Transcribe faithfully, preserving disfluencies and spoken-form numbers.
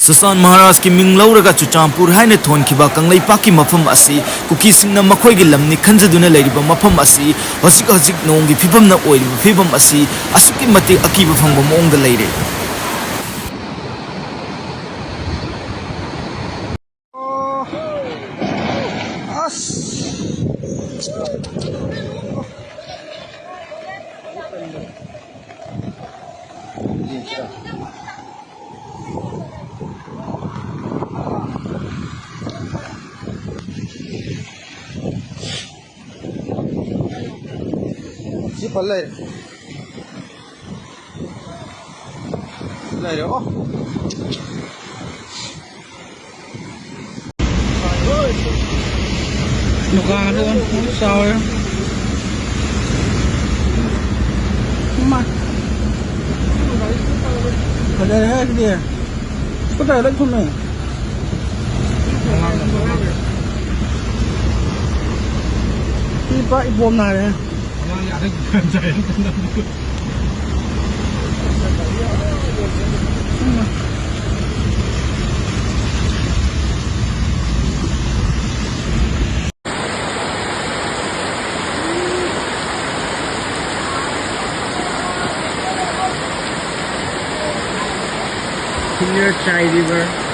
ꯆꯨꯆꯥꯟ ꯃꯍꯥꯔꯥꯖꯀꯤ ꯃꯤꯡ ꯂꯧꯔꯒ ꯆꯨꯔꯆꯥꯟꯄꯨꯔ ꯍꯥꯏꯅ ꯊꯣꯟꯈꯤꯕ ꯀꯪꯂꯩꯄꯥꯛꯀꯤ ꯃꯐꯝ ꯑꯁꯤ ꯀꯨꯀꯤꯁꯤꯡꯅ ꯃꯈꯣꯏꯒꯤ ꯂꯝꯅꯤ ꯈꯟꯖꯗꯨꯅ ꯂꯩꯔꯤꯕ ꯃꯐꯝ ꯑꯁꯤ ꯍꯧꯖꯤꯛ ꯍꯧꯖꯤꯛ ꯅꯣꯡꯒꯤ ꯐꯤꯕꯝꯅ ꯑꯣꯏꯔꯤꯕ ꯐꯤꯕꯝ ꯑꯁꯤ ꯑꯁꯨꯛꯀꯤ ꯃꯇꯤꯛ ꯑꯀꯤꯕ ꯐꯪꯕ ꯃꯑꯣꯡꯗ ꯂꯩꯔꯦ꯫ ꯁꯤ ꯄꯜ ꯂꯩꯔꯦ꯫ ꯂꯩꯔꯦ꯫ ꯑꯣ꯫ ꯗꯨꯀꯥꯟ ꯑꯗꯨ ꯆꯥꯎꯔꯦ꯫ ꯏꯃꯥ꯫ ꯐꯖꯔꯦꯍꯦ ꯁꯤꯗꯤ꯫ ꯁ꯭ꯀꯨꯇꯔ ꯂꯣꯏ ꯊꯨꯝꯃꯦ꯫ ꯁꯤ ꯄꯨꯔꯥ ꯏꯄꯣꯝ ꯅꯥꯏꯔꯦ꯫ Here, Chai River.